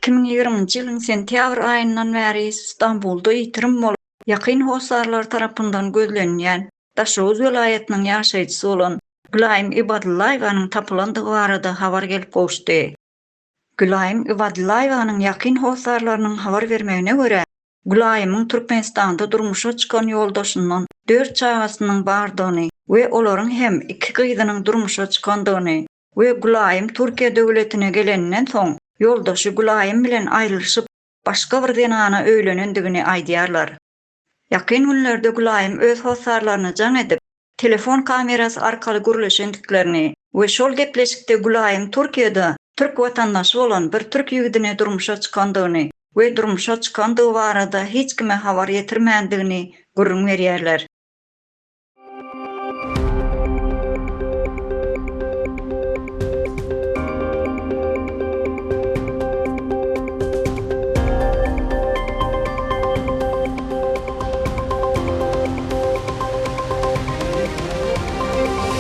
2020-nji ýylyň sentýabr aýyndan bäri Stambulda ýitirim bolup, ýakyn hossarlary tarapyndan gözlenilýän Daşoguz welaýatynyň ýaşaýjysy bolan Gülaýym Ibadullaýewanyň tapylandygy barada habar gelip gowuşdy. Gülaýym Ibadullaýewanyň ýakyn hossarlarynyň habar bermegine görä, Gülaýymyň Türkmenistanda durmuşa çykan ýoldaşyndan dört çagasynyň bardygyny we olaryň hem iki gyzynyň durmuşa çykandygyny we Gülaýym Türkiýe döwletine geleninden soň, ýoldaşy Gülaýym bilen aýrylyşyp, başga bir zenana öýlenendigini aýdýarlar. Ýakyn günlerde Gülaýym öz hossarlaryna jaň edip, telefon kamerasy arkaly gürleşendiklerini we şol gepleşikde Gülaýym Türkiýede türk watandaşy bolan bir türk ýigidine durmuşa çykandygyny we durmuşa çykandygy barada hiç kime habar ýetirmändigini gürrüň berýärler.